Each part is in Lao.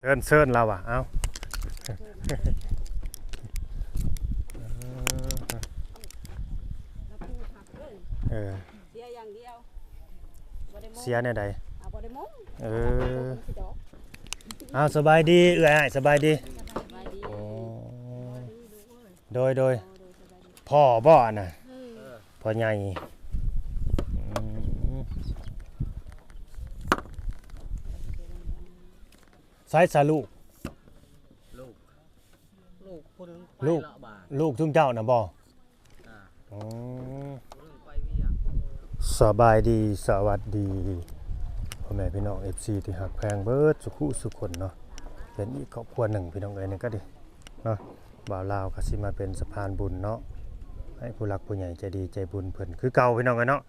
ເຊີນ ເຊີນລາວວ່າ ເອົ້າ ເອີ ເສຍຢ່າງດຽວ ບໍ່ໄດ້ໂມ້ ເສຍແນວໃດ? ອ່າ ບໍ່ໄດ້ໂມ້ ເອີ ບໍ່ໄດ້ໂມ້ ເອົາ ສະບາຍດີເອື້ອຍ ອ້າຍ ສະບາຍດີ ສະບາຍດີ ໂອ້ ໂດຍ ໂດຍ ໂດຍ ສະບາຍດີ ພໍ່ບໍ່ອັນນະ? ເອີ ພໍ່ໃຫຍ່ ອືມ ໃສສະລູກ? ລູກ ລູກຜູ້ໜຶ່ງໄປ ລູກ ລະບາດ ລູກຊຸມເຈົ້ານະບໍ່? ອາ ອໍ ຜູ້ໜຶ່ງໄປວຽກ ສະບາຍດີ ສະຫວັດດີ ພໍ່ແມ່ພີ່ນ້ອງ ເອັຟຊີ ທີ່ຮັກແພງເບິດສຸຂູສຸຄົນເນາະ ເປັນອີກຄອບຄົວໜຶ່ງ ພີ່ນ້ອງເອີຍ ນີ້ກໍດີເນາະ ບ່າວລາວກໍຊິມາເປັນສະພານບຸນເນາະ ໃຫ້ຜູ້ຫຼັກຜູ້ໃຫຍ່ໃຈດີໃຈບຸນເພິ່ນຄືເກົ່າ ພີ່ນ້ອງເອີຍເນາະ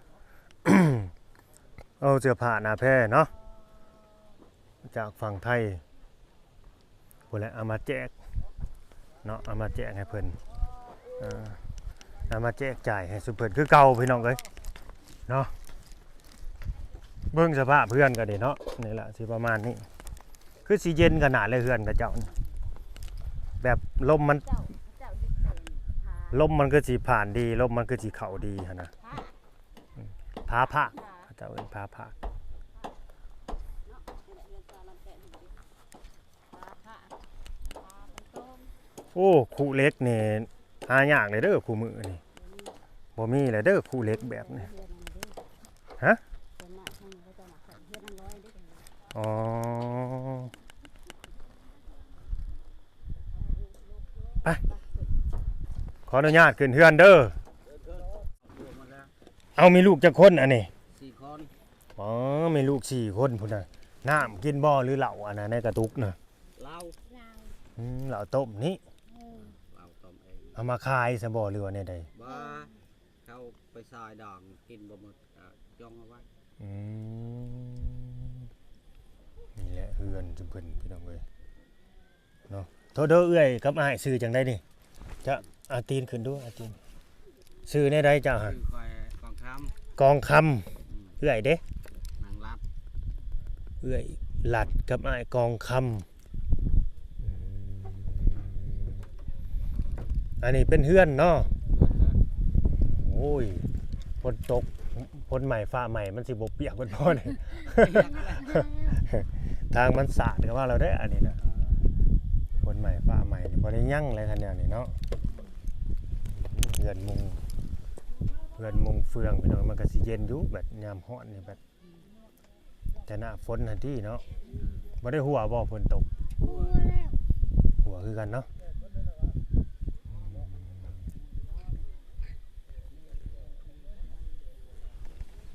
ເອົາເສື້ອຜ້າໜ້າແພເນາະ ຈາກຝັ່ງໄທພຸ້ນແຫຼະ ເອົາມາແຈກເນາະ ເອົາມາແຈກໃຫ້ເພິ່ນ ເອົາມາແຈກຈ່າຍໃຫ້ຊຸມເພິ່ນຄືເກົ່າ ພີ່ນ້ອງເອີຍເນາະ ເບິ່ງສະພາບເຮືອນກໍດີເນາະ ນີ້ລະຊິປະມານນີ້ ຄືຊິເຢັນຂະໜາດເລີຍເຮືອນເຂົາເຈົ້າ ແບບລົມມັນ ລົມມັນຄືຊິຜ່ານດີ ລົມມັນຄືຊິເຂົ້າດີຫັ້ນນະ ຜາພາກ ເຂົາເຈົ້າເອີ້ນຜາພາກ ໂອ້ ຄຸເຫຼັກນີ້ຫາຍາກເລີຍເດີ ຄູ່ມື້ນີ້ ບໍ່ມີແລ້ວເດີ ຄຸເຫຼັກແບບນີ້ ຮະ ອໍ ໄປ ຂໍອະນຸຍາດຂຶ້ນເຮືອນເດີ. ເອົາ ມີລູກຈັກຄົນອັນນີ້? ສີ່ຄົນ. ອໍ ມີລູກສີ່ຄົນພຸ້ນນະ. ນ້ຳກິນບໍ່ ຫຼືເຫຼົ້າອັນນັ້ນໃນກະຕຸກນະ? ເຫຼົ້າ. ອືມ ເຫຼົ້າຕົ້ມນີ້. ເອີ ເຫຼົ້າຕົ້ມເອງ. ເອົາມາຂາຍຊະບໍ່ ຫຼືວ່າແນວໃດ? ບໍ່ ເຂົາໄປຊາຍດອງກິນບໍ່ໝົດ ກໍຈົ່ງເອົາໄວ້. ອືມ ນີ້ແຫຼະເຮືອນຊຸມເພິ່ນ ພີ່ນ້ອງເອີຍ. ເນາະ ໂທດເດີ ເອື້ອຍກັບອ້າຍຊື່ຈັ່ງໃດນີ້? ຈະ ອາ ຕີນຂຶ້ນດູ ອາ ຕີນ. ຊື່ແນວໃດເຈົ້າຫະ? ຊື່ຂ້ອຍກອງຄຳ. ກອງຄຳ. ອືມ ເອື້ອຍເດ? ນາງລັດ. ເອື້ອຍລັດກັບອ້າຍກອງຄຳ. ອືມ ອັນນີ້ເປັນເຮືອນເນາະ? ເຮືອນເນາະ. ໂອ້ຍ ຝົນຕົກ ຝົນໃໝ່ຟ້າໃໝ່ ມັນຊິບໍ່ປຽກເບິດບໍ່ນີ້? ປຽກແລ້ວ ທາງມັນສາດກໍວ່າແລ້ວເດ້ ອັນນີ້ນະ. ຝົນໃໝ່ຟ້າໃໝ່ນີ້ບໍ່ໄດ້ຍັງເລີຍ ຄັນແນວນີ້ເນາະ. ເຮືອນມຸງ ເຮືອນມຸງເຟືອງ ພີ່ນ້ອງ ມັນກໍຊິເຢັນຢູ່ ແບບຍາມຮ້ອນນີ້ ແບບ ແຕ່ໜ້າຝົນຫັ້ນຕິເນາະ. ບໍ່ໄດ້ຫົວບໍ່ ຝົນຕົກ? ຫົວແລ້ວ ຫົວຄືກັນເນາະ.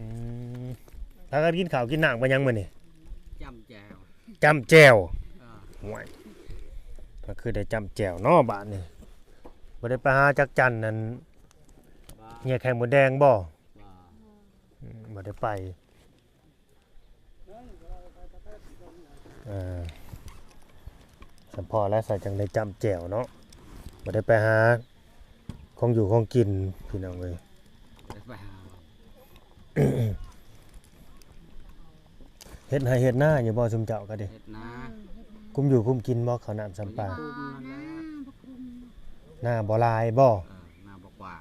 ອືມ ພາກັນກິນເຂົ້າກິນນ້ຳກັນຫຍັງມື້ນີ້? ຈ້ຳແຈ່ວ. ຈ້ຳແຈ່ວ. ເອີ ໂອ້ຍ ມັນຄືໄດ້ຈ້ຳແຈ່ວເນາະບາດນີ້. ບໍ່ໄດ້ໄປຫາຈັກຈັ່ນນັ້ນ ບໍ່ ເຫຍແຂ່ງມົດແດງບໍ່? ບໍ່. ອືມ ບໍ່ໄດ້ໄປ. ເອີ ສຳພໍແລ້ວ ສາຍຈັ່ງໄດ້ຈ້ຳແຈ່ວເນາະ. ບໍ່ໄດ້ໄປຫາຂອງຢູ່ຂອງກິນ ພີ່ນ້ອງເອີຍ. ໄປຫາ ເຮັດໄຮ່ເຮັດນາຢູ່ບໍ່ ຊຸມເຈົ້າກໍດີ? ເຮັດນາ. ກຸມຢູ່ກຸມກິນບໍ່ ເຂົ້ານ້ຳຊຳປາ? ກຸມນັ້ນແຫຼະ. ນາບໍ່ຫຼາຍບໍ່? ເອີ ນາບໍ່ກວ້າງ.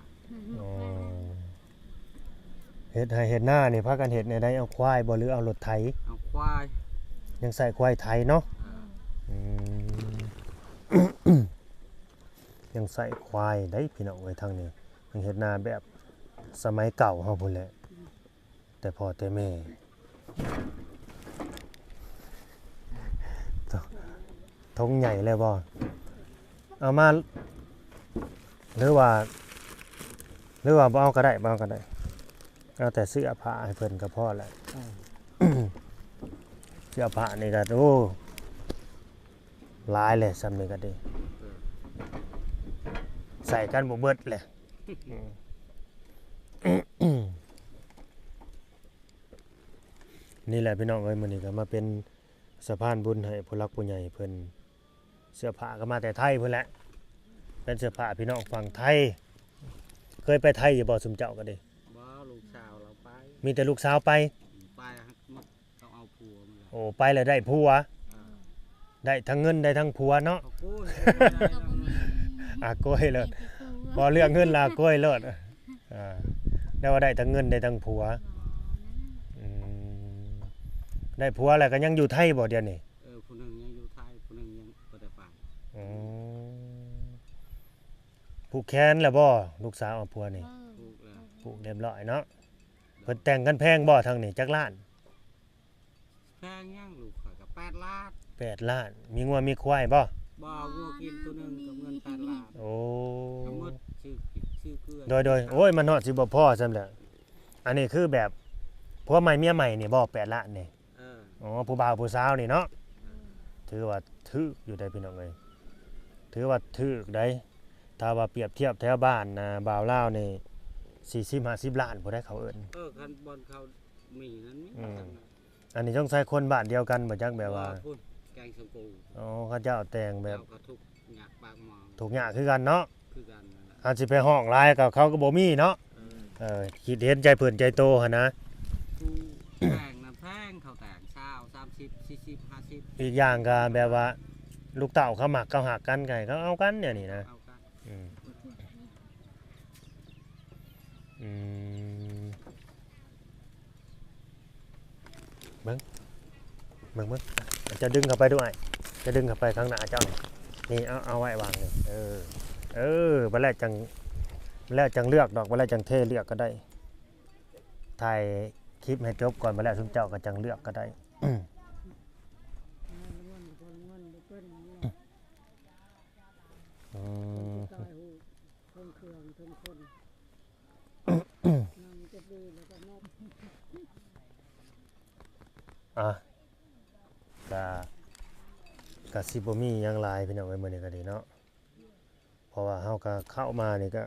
ອໍ ເຮັດໄຮ່ເຮັດນານີ້ ພາກັນເຮັດແນວໃດ? ເອົາຄວາຍບໍ່ ຫຼືເອົາລົດໄຖ? ເອົາຄວາຍ. ຍັງໃຊ້ຄວາຍໄຖເນາະ? ເອີ ອືມ ຍັງໃຊ້ຄວາຍໄດ໋ ພີ່ນ້ອງເອີຍ. ທາງນີ້ຍັງເຮັດນາແບບສະໄໝເກົ່າເຮົາພຸ້ນແຫຼະ ແຕ່ພໍ່ແຕ່ແມ່. ໂທ້ ຖົງໃຫຍ່ເລີຍບໍ່? ເອົາມາ ຫຼືວ່າ ຫຼືວ່າບໍ່ເອົາກໍໄດ້ ບໍ່ເອົາກໍໄດ້. ເອົາແຕ່ເສື້ອຜ້າໃຫ້ເພິ່ນກໍພໍແລ້ວ. ເສື້ອຜ້ານີ້ກໍ ໂອ້ ຫຼາຍແຫຼະ ຊ່ຳນີ້ກໍດີ ໃສ່ກັນບໍ່ເບິດແຫຼະ. ນີ້ແຫຼະ ພີ່ນ້ອງເອີຍ ມື້ນີ້ກໍມາເປັນສະພານບຸນໃຫ້ຜູ້ຫຼັກຜູ້ໃຫຍ່ເພິ່ນ. ເສື້ອຜ້າກໍມາແຕ່ໄທພຸ້ນແຫຼະ ເປັນເສື້ອຜ້າພີ່ນ້ອງຝັ່ງໄທ. ເຄີຍໄປໄທຢູ່ບໍ່ ຊຸມເຈົ້າກໍດີ? ບໍ່ ລູກສາວລາວໄປ. ມີແຕ່ລູກສາວໄປ? ອືມ ໄປ ເອົາຜົວມາແລ້ວ. ໂອ້ ໄປແລ້ວໄດ້ຜົວ. ເອີ ໄດ້ທັງເງິນໄດ້ທັງຜົວເນາະ. ອາໂກຍ ອາໂກຍໂລດ ເວົ້າເລື່ອງເງິນລະອາໂກຍໂລດ. ອ່າ ແຕ່ວ່າໄດ້ທັງເງິນໄດ້ທັງຜົວ. ອືມ ໄດ້ຜົວແລ້ວກໍຍັງຢູ່ໄທບໍ່ດຽວນີ້? ເອີ ຜູ້ໜຶ່ງຍັງຢູ່ໄທ ຜູ້ໜຶ່ງຍັງບໍ່ໄດ້ໄປ. ອືມ ຜູກແຂນແລ້ວບໍ່ ລູກສາວເອົາຜົວນີ້? ຜູກແລ້ວ ຜູກຮຽບຮ້ອຍເນາະ. ເພິ່ນແຕ່ງກັນແພງບໍ່ທາງນີ້ ຈັກລ້ານ? ແພງຫຍັງ ລູກຂ້ອຍກໍແປດລ້ານ. ແປດລ້ານ. ມີງົວມີຄວາຍບໍ່? ບໍ່ ງົວກິນໂຕໜຶ່ງກໍເງິນແປດລ້ານ. ໂອ້ ທັງໝົດຊື້ກິນຊື້ເກືອ. ໂດຍໆ ໂອ້ຍ ມັນຮອດຊິບໍ່ພໍຊ້ຳແຫຼະ. ອັນນີ້ຄືແບບຜົວໃໝ່ເມຍໃໝ່ນີ້ບໍ່ ແປດລ້ານນີ້? ເອີ ອໍ ຜູ້ບ່າວຜູ້ສາວນີ້ເນາະ. ເອີ ຖືວ່າຖືກຢູ່ໄດ໋ພີ່ນ້ອງເອີຍ ຖືວ່າຖືກໄດ໋. ຖ້າວ່າປຽບທຽບແຖວບ້ານນະ ບ່າວລາວນີ້ສີ່ສິບຫ້າສິບລ້ານພຸ້ນໄດ໋ ເຂົາເອີ້ນ. ເອີ ຄັນບ່ອນເຂົາມີນັ້ນມີ. ອືມ ອັນນີ້ສົງໄສຄົນບ້ານດຽວກັນບໍ່ຈັກ ແບບວ່າ ບໍ່ ພຸ້ນ ແກງຊຳປູ. ອໍ ເຂົາເຈົ້າແຕ່ງແບບ ເຂົາກໍທຸກຍາກປາກໝອງ ທຸກຍາກຄືກັນເນາະ. ຄືກັນນັ້ນແຫຼະ ຄັນຊິໄປຮ້ອງຫຼາຍກໍເຂົາກໍບໍ່ມີເນາະ. ເອີ ເອີ ຄິດເຫັນໃຈເພິ່ນໃຈໂຕຫັ້ນນະ. ຜູ້ແພງນະແພງ ເຂົາແຕ່ງຊາວ ສາມສິບ ສີ່ສິບ ຫ້າສິບ. ອີກຢ່າງກໍແບບວ່າ ລູກເຕົ້າເຂົາມັກເຂົາຮັກກັນ ກໍໃຫ້ເຂົາເອົາກັນແນວນີ້ນະ. ເອົາກັນ. ອືມ ອືມ ເບິ່ງ ເບິ່ງ ເບິ່ງ ເຈົ້າດຶງເຂົ້າໄປດູອ້າຍ ເຈົ້າດຶງເຂົ້າໄປຂ້າງໜ້າເຈົ້ານີ້ ນີ້ ເອົາ ເອົາໄວ້ວາງນີ້. ເອີ ເອີ ບັດແລ້ວຈັ່ງ ແລ້ວຈັ່ງເລືອກດອກ ບັດແລ້ວຈັ່ງເທເລືອກກໍໄດ້. ຖ່າຍຄລິບໃຫ້ຈົບກ່ອນ ບັດແລ້ວຊຸມເຈົ້າກໍຈັ່ງເລືອກກໍໄດ້. ອືມ ເຄື່ອງເຄື່ອງເທິງຄົນ ນຳຈະດີແລ້ວກໍນົກ. ອ່ະ ກະ ກະຊິບໍ່ມີຫຍັງຫຼາຍພີ່ນ້ອງເອີຍ ມື້ນີ້ກໍດີເນາະ ເພາະວ່າເຮົາກະເຂົ້າມານີ້ກະ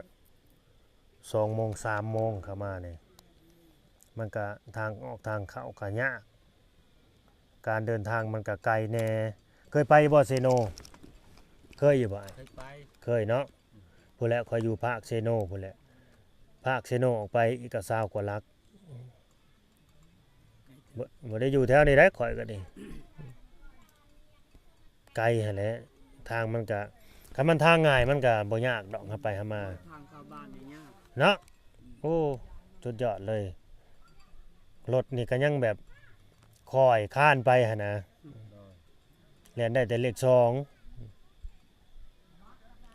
ສອງໂມງ ສາມໂມງເຂົ້າມານີ້ ມັນກະທາງອອກທາງເຂົ້າກະຍາກ ການເດີນທາງມັນກະໄກແດ່. ເຄີຍໄປບໍ່ເຊໂນ? ເຄີຍຢູ່ບໍ່? ເຄີຍໄປ ເຄີຍເນາະ. ພຸ້ນແຫຼະ ຂ້ອຍຢູ່ພາກເຊໂນພຸ້ນແຫຼະ ພາກເຊໂນອອກໄປອີກກະຊາວກວ່າຫຼັກ. ບໍ່ ບໍ່ໄດ້ຢູ່ແຖວນີ້ໄດ໋ ຂ້ອຍກໍດີ ໄກຫັ້ນແຫຼະ. ທາງມັນກະ ຄັນມັນທາງງ່າຍມັນກະບໍ່ຍາກດອກ ເຮົາໄປເຮົາມາ ທາງເຂົ້າບ້ານນີ້ຍາກເນາະ. ໂອ້ ສຸດຍອດເລີຍ ລົດນີ້ກະຍັງແບບຄ່ອຍຄານໄປຫັ້ນນະ. ແລ່ນໄດ້ແຕ່ເລກສອງ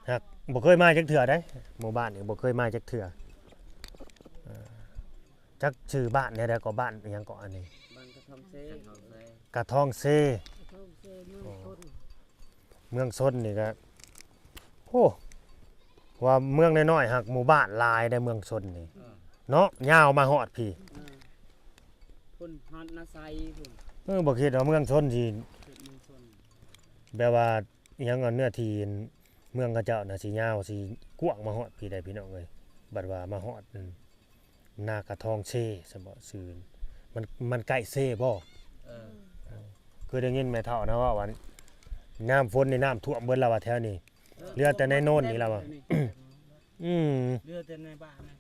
ຫາກບໍ່ເຄີຍມາຈັກເທື່ອໃດ໋ ໝູ່ບ້ານນີ້ບໍ່ເຄີຍມາຈັກເທື່ອ. ເອີ ຈັກຊື່ບ້ານແນວໃດເກາະ ບ້ານອີ່ຫຍັງເກາະອັນນີ້? ບ້ານກະທອງເຊ ກະທອງເຊ ກະທອງເຊ ເມືອງຊົນ ເມືອງຊົນນີ້ກະ ໂອ້ ວ່າເມືອງນ້ອຍໆ ຫາກໝູ່ບ້ານຫຼາຍໃດ໋ ເມືອງຊົນນີ້ ເອີ ເນາະ ຍາວມາຮອດພີ້ ເອີ ພຸ້ນ ຮອດນາໄຊພຸ້ນ. ເອີ ບໍ່ຄິດວ່າເມືອງຊົນຊິ ເຂດເມືອງຊົນ ແບບວ່າ ອີ່ຫຍັງ ເນື້ອທີ່ເມືອງເຂົາເຈົ້ານະ ຊິຍາວ ຊິກວ້າງມາຮອດພີ້ໃດ໋ ພີ່ນ້ອງເອີຍ. ບັດວ່າມາຮອດ ອືມ ນາກະທອງເຊ ຊັ້ນບໍ ຊື່ມັນ ມັນໃກ້ເຊບໍ? ເອີ ເອີ ເຄີຍໄດ້ຍິນແມ່ເຖົ້ານະເວົ້າວ່າ ຍາມຝົນນີ້ນ້ຳຖ້ວມເບິດລະວ່າແຖວນີ້ ເອີ ເຫຼືອແຕ່ໃນໂນນນີ້ລະວ່າ. ອືມ ເຫຼືອແຕ່ໃນບ້ານນະ.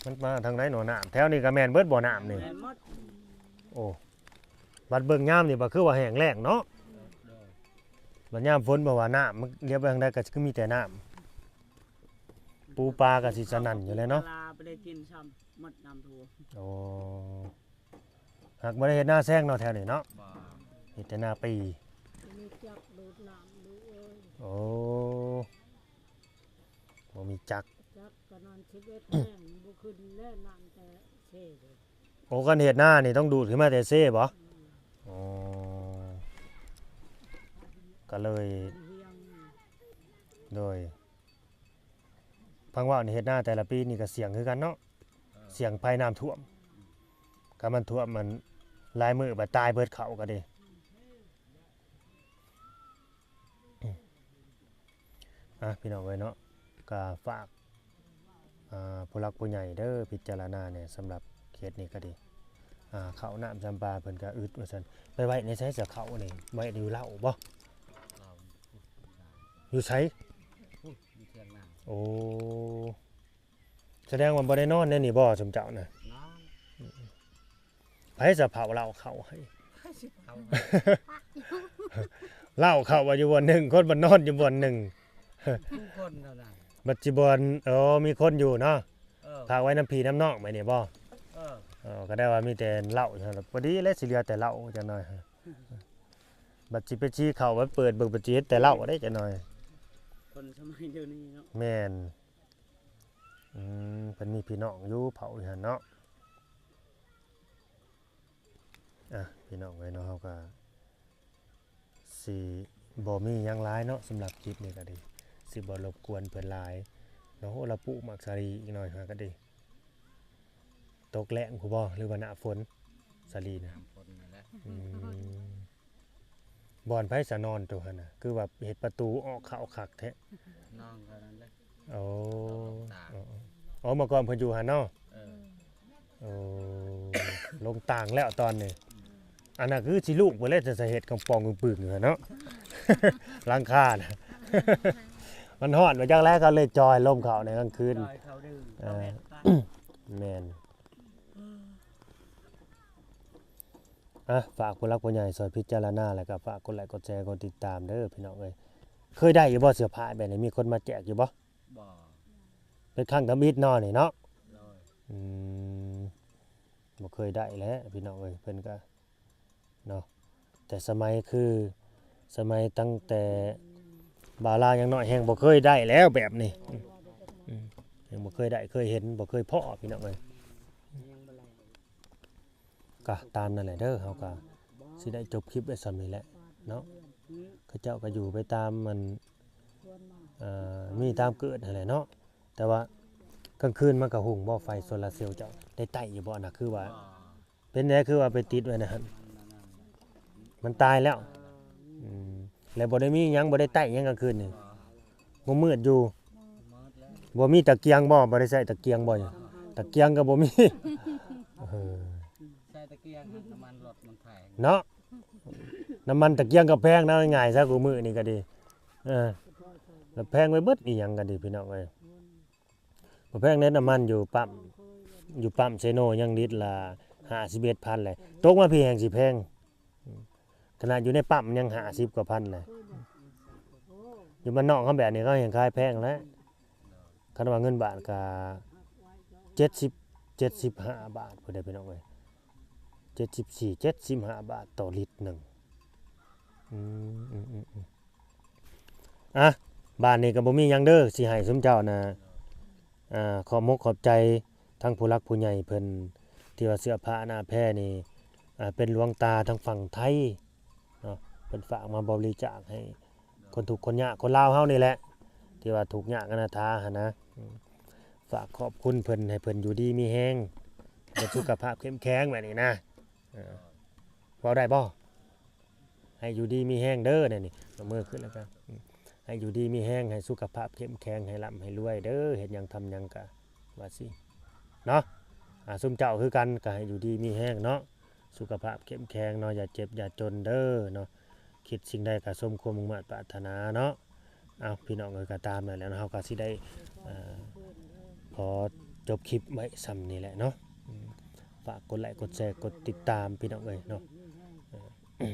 ມັນມາທາງໃດເນາະ ນ້ຳແຖວນີ້ກໍແມ່ນເບິດບໍ່ ນ້ຳນີ້? ແມ່ນໝົດ. ໂອ້ ບັດເບິ່ງຍາມນີ້ ບັດຄືວ່າແຫ້ງແລ້ງເນາະ. ໂດຍ ບັດຍາມຝົນ ບໍ່ວ່ານ້ຳມັນລຽບໄປທາງໃດກໍຄືມີແຕ່ນ້ຳ ປູປາກໍຊິສະໜັ່ນຢູ່ແຫຼະເນາະ. ປາບໍ່ໄດ້ກິນຊ້ຳ ໝົດນ້ຳຖ້ວມ. ໂອ້ ຫາກບໍ່ໄດ້ເຮັດນາແຊງເນາະ ແຖວນີ້ເນາະ. ບໍ່ ເຮັດແຕ່ນາປີ. ມີຈັກດູດນ້ຳລູກເອີຍ. ໂອ້ ບໍ່ມີຈັກ ຈັກກໍນອນສິບເອັດແຮງ ບໍ່ຂຶ້ນແລ້ວ ນ້ຳແຕ່ເຊ. ໂອ້ ຄັນເຮັດນານີ້ຕ້ອງດູດຂຶ້ນມາແຕ່ເຊບໍ? ອືມ ອໍ ກໍເລີຍ ໂດຍ ຟັງເວົ້ານີ້ເຮັດນາແຕ່ລະປີນີ້ກໍສ່ຽງຄືກັນເນາະ. ເອີ ສ່ຽງໄພນ້ຳຖ້ວມ ຄັນມັນຖ້ວມມັນຫຼາຍມື້ບັດຕາຍເບິດເຂົ້າກໍດີ. ອ່ະ ພີ່ນ້ອງເອີຍເນາະ ກໍຝາກ ອ່າ ຜູ້ຫຼັກຜູ້ໃຫຍ່ເດີ ພິຈາລະນາແດ່ ສຳລັບເຂດນີ້ກໍດີ. ອ່າ ເຂົ້ານ້ຳຊຳປາເພິ່ນກໍອຶດວ່າຊັ້ນ. ໄປໄວ້ໃນໃສສະເຂົ້ານີ້? ໄວ້ຢູ່ເລົ້າບໍ່? ເລົ້າຢູ່ໃສ? ພຸ້ນ ຢູ່ຖຽງນາ. ໂອ້ ສະແດງວ່າບໍ່ໄດ້ນອນໃນນີ້ບໍ່ ຊຸມເຈົ້ານະ? ນອນ. ໃຜສະເຜົາເຫຼົ້າເຂົ້າໃຫ້? ໃຜຊິເຜົາໃຫ້? ເຫຼົ້າເຂົ້າວ່າຢູ່ບ່ອນໜຶ່ງ ຄົນມັນນອນຢູ່ບ່ອນໜຶ່ງ ຄືຄົນເທົ່ານັ້ນ ບັດຊິບ່ອນ ເອີ ມີຄົນຢູ່ເນາະ ເອີ ຝາກໄວ້ນຳພີ່ນຳນ້ອງໄວ້ນີ້ບໍ່ ເອີ ເອີ ກໍໄດ້ວ່າມີແຕ່ເຫຼົ້າເທົ່ານັ້ນ ພໍດີແລ້ວ ຊິເຫຼືອແຕ່ເຫຼົ້າຈັກໜ່ອຍ ບັດຊິໄປຊີ້ເຂົ້າ ບັດເປີດເບິ່ງ ບັດຊິເຫັນແຕ່ເຫຼົ້າເດ້ຈັກໜ່ອຍ ຄົນສະໄໝດຽວນີ້ເນາະ ແມ່ນ ອືມ ເພິ່ນມີພີ່ນ້ອງຢູ່ເຜົ່າຢູ່ຫັ້ນເນາະ ອ່ະ ພີ່ນ້ອງເອີຍເນາະ ເຮົາກໍຊິບໍ່ມີຫຍັງຫຼາຍເນາະ ສຳລັບຄລິບນີ້ກໍດີ ຊິບໍ່ລົບກວນເພິ່ນຫຼາຍເນາະ ໂອ້ ລະປູກໝາກສາລີອີກໜ້ອຍຫາກໍດີ ຕົກແລ້ງພຸ້ນບໍ່ ຫຼືວ່າໜ້າຝົນ ສາລີນະ ໜ້າຝົນນັ້ນແຫຼະ ອືມ ບ່ອນໃຜສະນອນໂຕຫັ້ນນະ ຄືວ່າເຮັດປະຕູອອກເຂົ້າຄັກແທ້ ນ້ອງເຂົານັ້ນແຫຼະ ໂອ້ ເອີ ເອີ ເອີ ເມື່ອກ່ອນເພິ່ນຢູ່ຫັ້ນເນາະ ເອີ ໂອ້ ລົງຕ່າງແລ້ວຕອນນີ້ ອັນນັ້ນຄືຊິລູກເບິດແລ້ວ ຈະເຮັດກຳປອງປຶ້ງໆຢູ່ຫັ້ນເນາະ ຫຼັງຄານະ ມັນຮ້ອນວ່າຈັກແລ້ວ ກໍເລີຍຈ່ອຍລົມເຂົ້າໃນກາງຄືນ ຈ່ອຍເຂົ້າດຶງ ເອີ ເຂົ້າເຮັດກັນ ແມ່ນ ອ່ະ ຝາກຜູ້ຫຼັກຜູ້ໃຫຍ່ຊ່ອຍພິຈາລະນາ ແລ້ວກໍຝາກກົດໄລກົດແຊ ກົດຕິດຕາມເດີພີ່ນ້ອງເອີຍ ເຄີຍໄດ້ຢູ່ບໍ່ເສື້ອຜ້າແບບນີ້ ມີຄົນມາແຈກຢູ່ບໍ່? ບໍ່ ເປັນຄັ້ງທຳອິດເນາະນີ້ເນາະ ໂດຍ ອືມ ບໍ່ເຄີຍໄດ້ແຫຼະພີ່ນ້ອງເອີຍ ເພິ່ນກໍເນາະ ແຕ່ສະໄໝຄື ສະໄໝຕັ້ງແຕ່ບ່າວລາວຍັງນ້ອຍແຮງບໍ່ເຄີຍໄດ້ແລ້ວແບບນີ້ ອືມ ອືມ ຍັງບໍ່ເຄີຍໄດ້ ເຄີຍເຫັນ ບໍ່ເຄີຍພໍ້ພີ່ນ້ອງເອີຍ ກະຕາມນັ້ນແຫຼະເດີ ເຮົາກະຊິໄດ້ຈົບຄລິບໄວ້ສ່ຳນີ້ແຫຼະເນາະ ເຂົາເຈົ້າກະຢູ່ໄປຕາມມັນ ເອີ ມີຕາມເກີດຫັ້ນແຫຼະເນາະ ແຕ່ວ່າກາງຄືນມັນກະຮຸ່ງບໍ່ ໄຟໂຊລາເຊວເຈົ້າ ໄດ້ໄຕ້ຢູ່ບໍ່ນະ ຄືວ່າ ເປັນແນວ ຄືວ່າໄປຕິດໄວ້ນະຫັ້ນ ມັນຕາຍແລ້ວ ອືມ ແລ້ວບໍ່ໄດ້ມີຫຍັງ ບໍ່ໄດ້ໄຕ້ຫຍັງກາງຄືນນີ້ ບໍ່ມືດຢູ່ ບໍ່ມີຕະກຽງບໍ່ ບໍ່ໄດ້ໃຊ້ຕະກຽງບໍ່ ຕະກຽງກໍບໍ່ມີ ເອີ ໃຊ້ຕະກຽງ ນ້ຳມັນລົດມັນແພງເນາະ ນ້ຳມັນຕະກຽງກໍແພງນະ ງ່າຍຊະ ຄູ່ມື້ນີ້ກໍດີ ເອີ ແລ້ວແພງໄປເບິດອີ່ຫຍັງກໍດີ ພີ່ນ້ອງເອີຍ ບໍ່ແພງເດ້ ນ້ຳມັນຢູ່ປ້ຳ ຢູ່ປ້ຳເຊໂນຍັງລິດລະຫ້າສິບເອັດພັນແຫຼະ ຕົກມາພີ້ແຮ່ງຊິແພງ ຂະໜາດຢູ່ໃນປ້ຳຍັງຫ້າສິບກວ່າພັນແຫຼະ ຢູ່ບ້ານນອກເຮົາແບບນີ້ເຂົາແຮ່ງຂາຍແພງແຫຼະ ຄັນວ່າເງິນບາດກະເຈັດສິບ ເຈັດສິບຫ້າບາດພຸ້ນເດ້ພີ່ນ້ອງເອີຍ ເຈັດສິບສີ່ ເຈັດສິບຫ້າບາດຕໍ່ລິດໜຶ່ງ ອືມ ອືມ ອືມ ອືມ ອ່ະ ບາດນີ້ກໍບໍ່ມີຫຍັງເດີ ຊິໃຫ້ຊຸມເຈົ້ານະ ອ່າ ຂອບມົກຂອບໃຈທັງຜູ້ຫຼັກຜູ້ໃຫຍ່ເພິ່ນ ທີ່ວ່າເສື້ອຜ້າໜ້າແພນີ້ ອ່າ ເປັນຫຼວງຕາທາງຝັ່ງໄທເນາະ ເພິ່ນຝາກມາບໍລິຈາກໃຫ້ຄົນທຸກຄົນຍາກ ຄົນລາວເຮົານີ້ແຫຼະ ທີ່ວ່າທຸກຍາກອະນາຖາຫັ້ນນະ ອືມ ຝາກຂອບຄຸນເພິ່ນ ໃຫ້ເພິ່ນຢູ່ດີມີແຮງ ເພິ່ນສຸຂະພາບເຂັ້ມແຂງແບບນີ້ນະ ເອີ ເວົ້າໄດ້ບໍ່? ໃຫ້ຢູ່ດີມີແຮງເດີ ແນວນີ້ ເອົາມືຂຶ້ນແລ້ວກໍ ໃຫ້ຢູ່ດີມີແຮງ ໃຫ້ສຸຂະພາບເຂັ້ມແຂງ ໃຫ້ລ່ຳໃຫ້ລວຍເດີ ເຮັດຫຍັງທຳຫຍັງກະວ່າຊີ້ເນາະ ອ່າ ຊຸມເຈົ້າຄືກັນ ກະໃຫ້ຢູ່ດີມີແຮງເນາະ ສຸຂະພາບເຂັ້ມແຂງເນາະ ຢ່າເຈັບຢ່າຈົນເດີເນາະ ຄິດສິ່ງໃດກະສົມຄວາມມຸ່ງມາດປາດຖະໜາເນາະ. ເອົາ ພີ່ນ້ອງເອີຍ ກໍຕາມນັ້ນແຫຼະເນາະ ເຮົາກໍຊິໄດ້ ເອີ ຂໍຈົບຄລິບໄວ້ສ່ຳນີ້ແຫຼະເນາະ ອືມ ຝາກກົດໄລກົດແຊ ກົດຕິດຕາມ ພີ່ນ້ອງເອີຍເນາະ ເອີ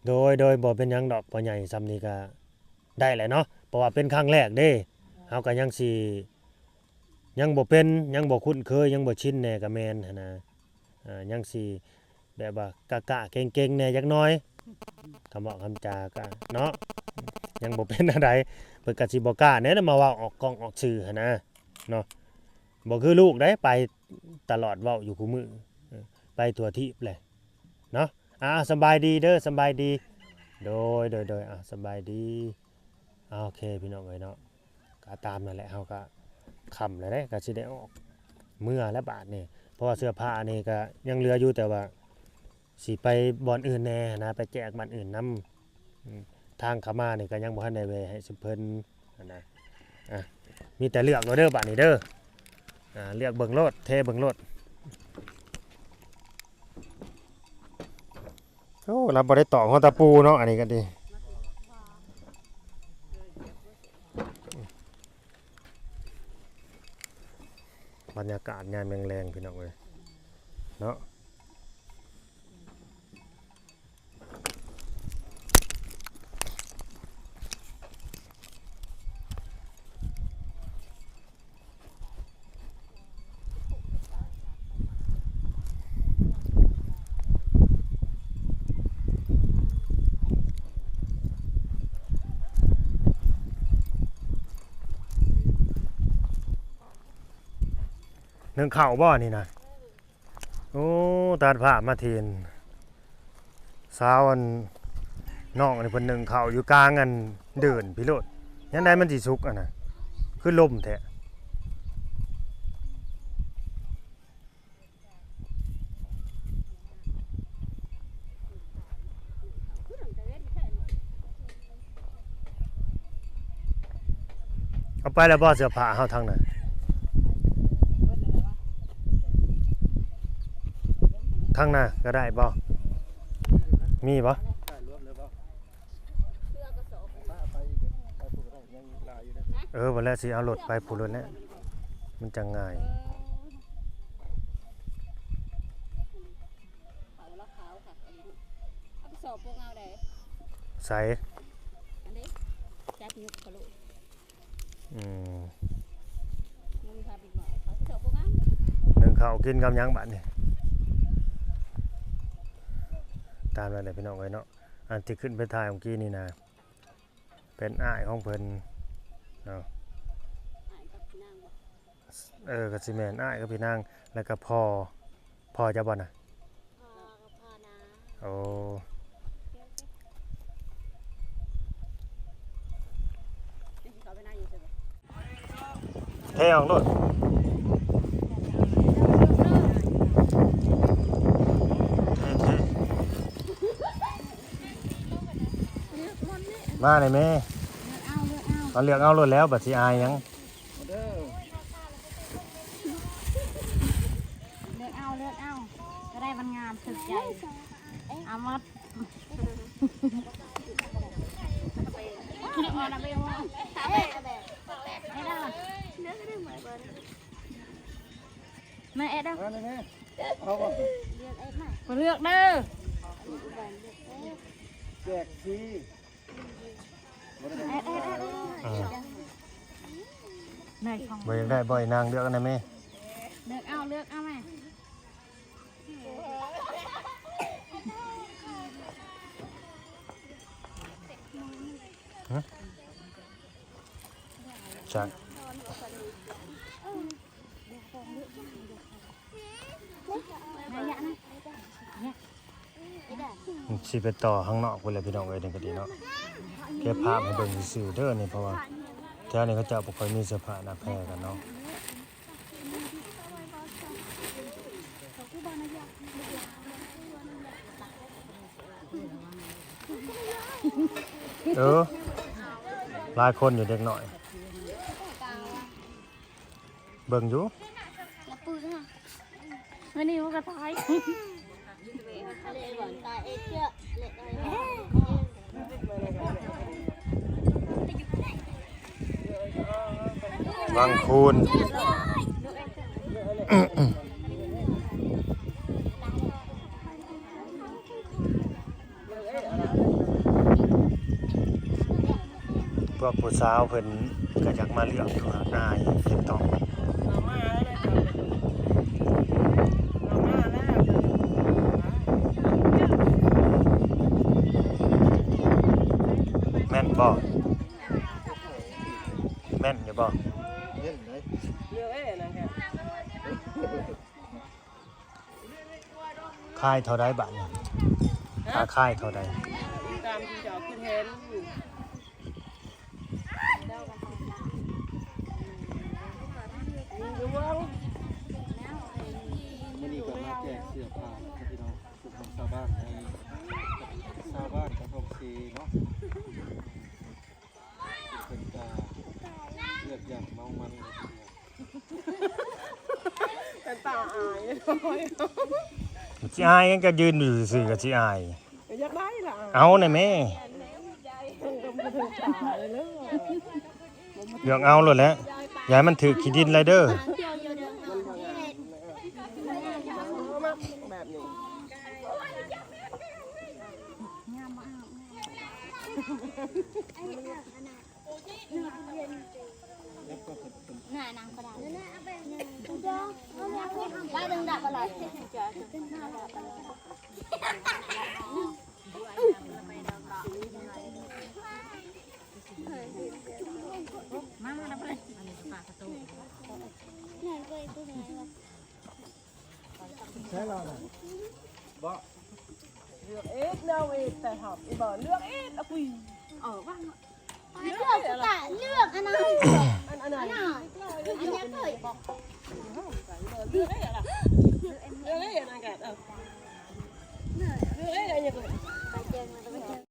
ໂດຍ ໂດຍ ບໍ່ເປັນຫຍັງດອກ ພໍ່ໃຫຍ່ ສ່ຳນີ້ກໍໄດ້ແຫຼະເນາະ ເພາະວ່າເປັນຄັ້ງແລກເດ້ ເຮົາກໍຍັງຊິ ຍັງບໍ່ເປັນ ຍັງບໍ່ຄຸ້ນເຄີຍ ຍັງບໍ່ຊິນແດ່ກໍແມ່ນຫັ້ນນະ ອ່າ ຍັງຊິແບບວ່າກະໆເກັງໆແດ່ຈັກໜ້ອຍ ຄຳເວົ້າຄຳຈາກະເນາະ ຍັງບໍ່ເປັນແນວໃດ ເພິ່ນກະຊິບໍ່ກ້າແດ່ມາເວົ້າອອກກ້ອງອອກສື່ຫັ້ນນະເນາະ ບໍ່ຄືລູກໃດ ໄປຕະຫຼອດ ເວົ້າຢູ່ຄູ່ມື້ ເອີ ໄປທົ່ວທີບແຫຼະເນາະ ອ່າ ສະບາຍດີເດີ ສະບາຍດີ ໂດຍ ໂດຍ ໂດຍ ອ່າ ສະບາຍດີ ອ່າ ໂອເຄ ພີ່ນ້ອງເອີຍເນາະ ກໍຕາມນັ້ນແຫຼະ ເຮົາກໍຄ່ຳແລ້ວເດ້ ກໍຊິໄດ້ອອກເມືອແລ້ວບາດນີ້ ເພາະວ່າເສື້ອຜ້ານີ້ກໍຍັງເຫຼືອຢູ່ ແຕ່ວ່າຊິໄປບ່ອນອື່ນແດ່ນະ ໄປແຈກບ້ານອື່ນນຳ ອືມ ທາງເຂົ້າມານີ້ກໍຍັງບໍ່ທັນໄດ້ແວ່ໃຫ້ຊຸມເພິ່ນຫັ້ນນະ ອ່ະ ມີແຕ່ເລືອກໂລດເດີບາດນີ້ເດີ ອ່າ ເລືອກເບິ່ງໂລດ ເທເບິ່ງໂລດ. ໂອ້ ລາວບໍ່ໄດ້ຕອກຮອດຕະປູເນາະ ອັນນີ້ກໍດີ ບັນຍາກາດຍາມແລງໆ ພີ່ນ້ອງເອີຍເນາະ. ໜຶ້ງເຂົ້າບໍ່ນີ້ນະ? ໂອ້ ຕັດພາບມາທີ່ສາວອັນນ້ອງນີ້ ເພິ່ນໜຶ້ງເຂົ້າຢູ່ກາງອັນເດີ່ນພີ້ໂລດ. ຍາມໃດມັນຊິສຸກຫັ້ນນະ? ຄືລົມແທ້. ເອົາໄປແລ້ວບໍ່ເສື້ອຜ້າເຮົາທາງນັ້ນ? ທາງໜ້າກໍໄດ້ບໍ່? ມີບໍ່? ເອີ ບໍ່ແລ້ວຊິເອົາລົດໄປພຸ້ນໂລດແຫຼະ ມັນຈັ່ງງ່າຍ. ໃສ? ອືມ ໜຶ້ງເຂົ້າກິນກັບຫຍັງບາດນີ້? ຕາມນັ້ນແຫຼະພີ່ນ້ອງເອີຍເນາະ. ອັນທີ່ຂຶ້ນໄປຖ່າຍເມື່ອກີ້ນີ້ນະ ເປັນອ້າຍຂອງເພິ່ນເນາະ. ເອີ ກໍຊິແມ່ນອ້າຍກັບພີ່ນາງ ແລ້ວກໍພໍ່ ພໍ່ເຈົ້າບໍ່ນະ? ໂອ້ ເທອອກໂລດ. ເທ ເທ ມາແດ່ແມ່. ເອົາ ເລືອກເອົາໂລດແລ້ວ ບັດຊິອາຍຫຍັງ? ເລືອກເອົາ ເລືອກເອົາ ກໍໄດ້ມັນງາມຖືກໃຈ ເອົາໝົດ. ມາແອດເດີ້ ມາແມ່ ເອົາບໍ່? ມາເລືອກເດີ້ ແຈກຟຣີ. ເອີ ບໍ່ຢາກໄດ້ບໍ່ ອີນາງເລືອກອັນໃດແມ່? ເລືອກເອົາ ເລືອກເອົາແມ່. ຮະ? ຈັກ ຊິໄປຕໍ່ຂ້າງນອກພຸ້ນແຫຼະພີ່ນ້ອງເອີຍ. ນີ້ກໍດີເນາະ ເກັບພາບໃຫ້ເບິ່ງຊື່ໆເດີ້ນີ້ ເພາະວ່າແຖວນີ້ເຂົາເຈົ້າບໍ່ຄ່ອຍມີເສື້ອຜ້າໜ້າແພກັນເນາະ. ເອີ ຫຼາຍຄົນຢູ່ເດັກນ້ອຍ. ເບິ່ງຢູ່ ລະປືນະ ມື້ນີ້ມັນກໍຕາຍ ວັງຄູນ. ພວກຜູ້ສາວເພິ່ນກໍຢາກມາເລືອກຢູ່ ອາຍເຮັດຕ້ອງ ແມ່ນບໍ່? ແມ່ນຢູ່ບໍ່? ເລືອກເອງນະ. ຂາຍເທົ່າໃດບາດນີ້? ຮະ? ຄ່າຂາຍເທົ່າໃດ? ຕາມທີ່ເຈົ້າຄິດເຫັນ. ມື້ນີ້ກໍມາແຈກເສື້ອຜ້າພີ່ນ້ອງ ຊຸດຂອງຊາວບ້ານໃຫ້ຊາວບ້ານກະທົງເຊເນາະ. ເພິ່ນກະເລືອກຢ່າງເມົາມັນເລີຍທີດຽວ. ເປັນຕາອາຍ. ຊິອາຍຫຍັງ ກະຢືນຢູ່ຊື່ໆ ກະຊິອາຍ. ກໍຢາກໄດ້ລະ. ເອົາແດ່ແມ່. ເລືອກເອົາໂລດແຫຼະ ຢ່າໃຫ້ມັນຖືກຂີ້ດິນຫຼາຍເດີ້. ແບບນີ້. ໜ້ານາງກໍໄດ້ ໄດ້ດຶງດັບອະໄລ. ມາ ມາ ມາ. ເລືອກເອກ ແນວເອກ ແຕ່ຫາກອີບໍ່ເລືອກເອກ ອະຄຸຍ ເອີ ວ່າງ ເລືອກ ເລືອກ ເລືອກອັນນັ້ນ ອັນ ອັນນັ້ນ ອັນນັ້ນ ອັນນີ້ເຄີຍ ເລືອກເອກ